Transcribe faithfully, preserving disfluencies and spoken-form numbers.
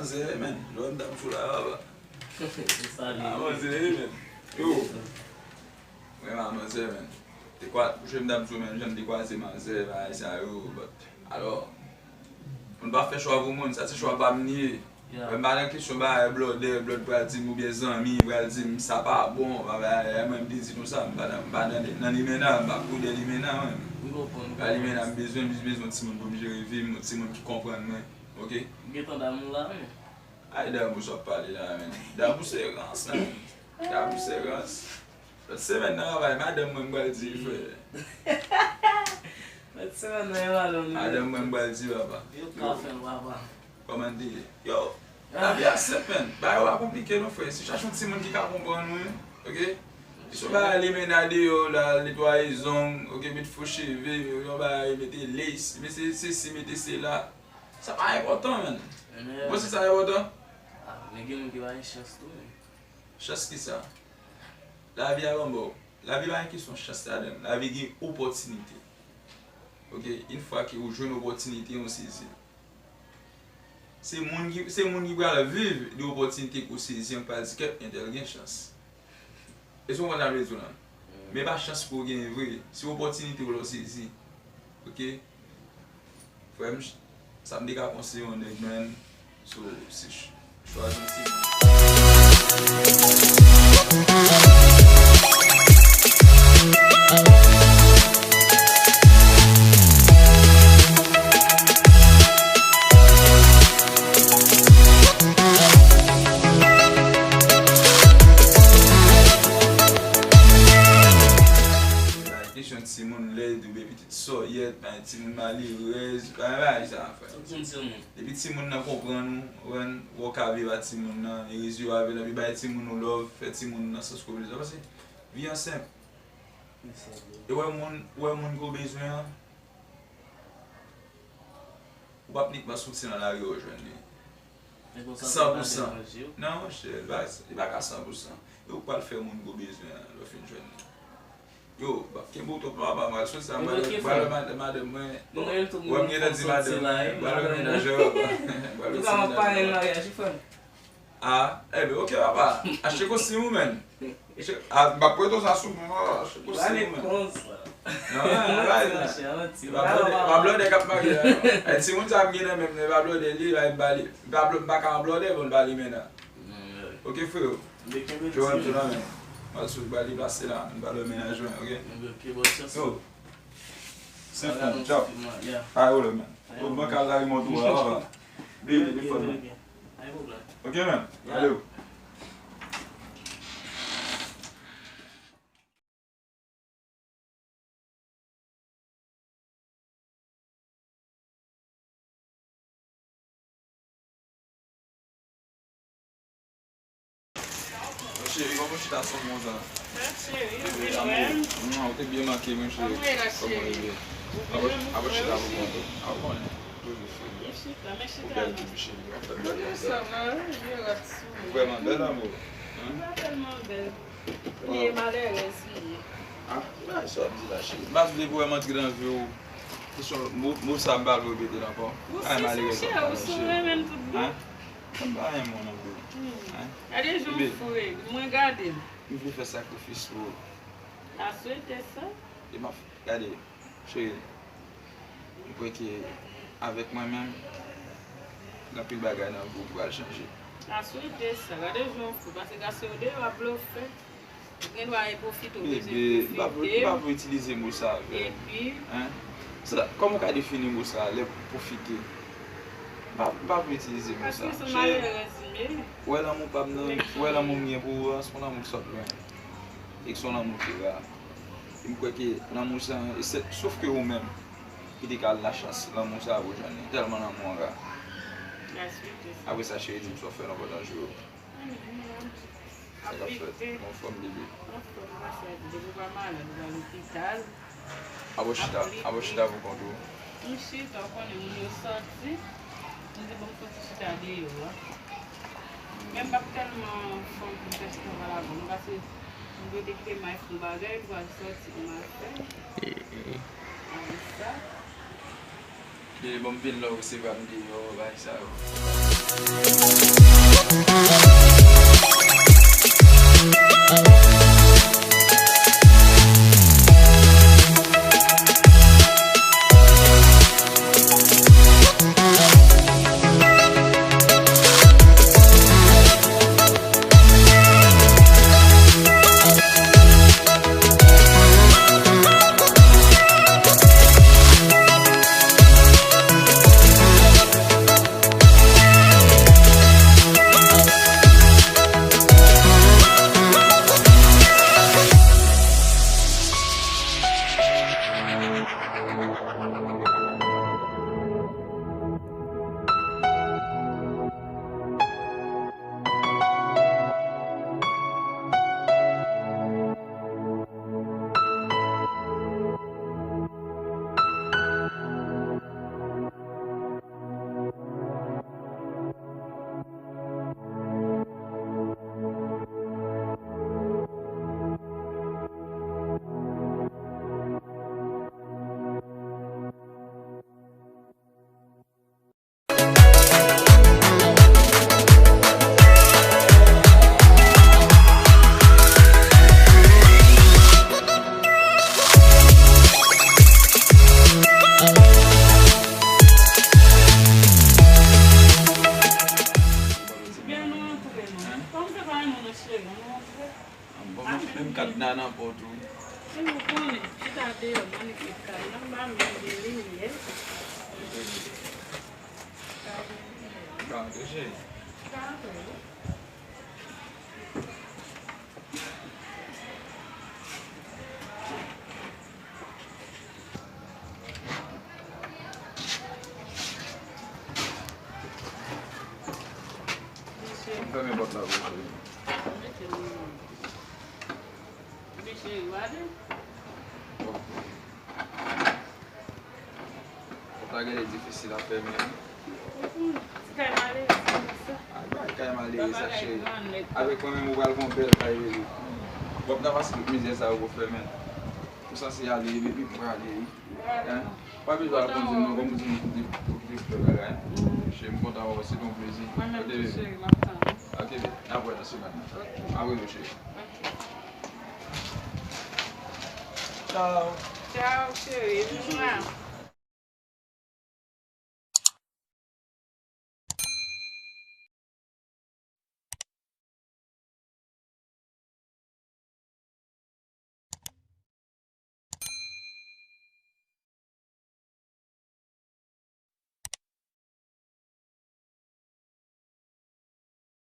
Manzè, men, lè m t ap sou la, papa. Sa li. Ah, manzè, men. Yo. Vrèman, manzè, men. Te kwa, jan m t ap di w, men, jan m te kwaze manzè, bagay sa yo, but, alò, moun pa fè chwa pou moun, sa se chwa pa m li ye. Yeah. Mwen pa nan kesyon bagay blòdè, blòd pral di m oubyen zanmi pral di m sa pa bon, bagay, mwen m te di nou sa, m pa nan, m pa nan, nan limena, m pa kou de limena, mwen. M konprann, m konprann. Pa limena, m bezwen, m jis bezwen yon timoun pou m jere vi m, yon timoun ki konprann mwen, oke? M gentan damou la, men. Ay, damou sa w ap pale la, men. Damou se rans, men. Damou se rans. Lòt semèn nan travay, madanm mwen m pral di, frè. Lòt semèn nan, yo ale. Madanm mwen m pral di, papa. Yo ka fè l, papa. Kòman te ye? Yo, lavi a senp, men. Bagay yo pa konplike non, frè. Si chache yon timoun ki ka konprann ou, oke? Si yon bagay limena deyò la, netwaye zong, oke, met fo cheve, yon bagay, mete lace, mete sesi, mete sela. Sa pa enpòtan, men. Bon, se sa enpòtan? Ah, men gen moun ki pa gen chans tou, men. Chans ki sa? Lavi a ban ba w. Lavi pa gen kesyon chans ladan l. Lavi gen opòtinite. Oke, yon fwa ke ou jwenn opòtinite, ou sezi l. Se moun ki, se moun ki pral viv de opòtinite ke w sezi an k pral di, kèt, entèl gen chans. E se w konprann sa m vle di w la. Men pa chans pou w genyen vre. Se opòtinite w lè w sezi. Oke? Frè m, sa m te ka konseye yon nèg, man. So, se ch-, chwazi yon timoun. Kesyon timoun lèd oubyen pitit sòyèt, pa gen timoun malerèz, pa gen bagay sa, frè. Tout moun se moun. Depi timoun nan konprann ou, wè, wè w ka viv ak timoun nan, e rezye w avè l, epi bay timoun ou love, fè timoun nan sans ke w bezwen. Paske vi an senp. E wè moun, wè moun ke w bezwen an, ou p ap nikman soti nan lari a w jwenn li. San pou san. Non, monchè, li pa, li pa ka san pou san. E ou pral fè moun ke w bezwen an, lè w fin jwenn li. Yo, kenbe w twòp non, papa, m al soti la, m al wè madanm mwen. Wè m gentan di madanm mwen, m al wè mennaj la, papa. M al wè ti mennaj la. Ah, enben, oke, papa. Achte kostim ou, menn. Ah, m p ap prete w sa sou mwen, papa. Achte kostim ou, menn. Non, non, non. Pa blòdè, pa blòdè k ap marye la, non. E timoun sa m gen nan men m nan, pa blòdè li, li pa ka an blòdè, bon, li pa li menn nan. Oke, freo. Yo, m tou nan men. M al sou ba li plase la, m ba l mennaj mwen, oke? Yo. Senp, tchao. Pa gen pwoblèm, man. Yo, mwen ka lage mwen tou, papa. Bliye telefòn mwen. Oke, man. Ale. Cheri, kòman w chita sou mwen sa? Sa, cheri, ou vin wè m? Non, ou te byen manke m wi, cheri. Kòman w ye? Ap chita pou kont ou. A, ou konnen. Toujou, cheri. Ou bèl toujou, cheri. Ou vrèman bèl, amou. Ou pa tèlman bèl. Li ye malerèz, li ye. Ah, bagay sa w ap di la, cheri. M pa t vle pou wè m antre nan vi w. Kesyon, mo, mo sa m pa vle repete l ankò. Ay, malerèz w ap pale, cheri. Ou si, cheri, ou renmen m tout bon. Hein? M pa renmen w non plis. Hein? Gade jan w fre, mwen gade m. M vle fè sakrifis pou ou. M ta swete sa. E m ap, gade. Cheri, m kwè ke avèk mwen menm, gen anpil bagay nan vi w pral chanje. M ta swete sa. Gade jan w fou, paske gason yo deyò ap blofè. Ou gen dwa e pwofite, ou bezwen pwofite. Bebe, m pa vle, m pa vle itilize mo sa avè w. Epi? Hein? Sa, kòman w ka defini mo sa, lè pwofite? M pa, m pa vle itilize mo sa. Paske se malerèz m ye. Ou wè lanmou pa m nan, ou wè lanmou m gen pou ou a, se yon lanmou ki sot lwen. E ki se yon lanmou ki ra. E m kwè ke lanmou sa, e se, sof ke ou menm ki te ka al lachans lanmou sa pou jwenn li. Tèlman lanmou an ra. Apre sa, cheri, di m sa w fè nan pandan jou yo. Sa k ap fèt? Ou anfòm, bebe? Anfòm, grasya Dye. Depi w pa malad, ou pa lopital. Ap chita, ap chita pou kont ou. M chita, ou konnen moun yo sòti. M di, bon, m soti chita deyò a. Men m p ap tèlman fè anpil pèsonn pa la bon, paske m dwe te kite may fon bagay, m pral sòti pou m al fè. Apre sa. Bebe, bon, m vin la, ou resevwa m deyò, bagay sa yo. Menm kadna nan pòt ou. Men ou konnen, chita deyò, manipile kay la, m pa menm gen limyè. Gade, cheri. Gade, wi. Fèmen pòt la pou mwen, cheri. Pòt la genlè difisil a fèmen. Ti kay malere sa. Ay, bay kay malere sa, cheri. Avèk mwen menm ou pral gon bèl kay, bebe. W ap nan pase tout mizè sa yo pou fèmen. Ou sanse ale, bebe, pou ale, wi. Hein? Pa bezwen al kondwi non, kòm ou di m pou kite flè bagay. Cheri, m kontan wè w, se te yon plezi. Mwen menm tou, cheri, m ap tann ou. Ok, bebe, n ap wè nan semèn nan. Ok. Mwen rele w, cheri. Ok. Tchao. Tchao, cheri. Mwa.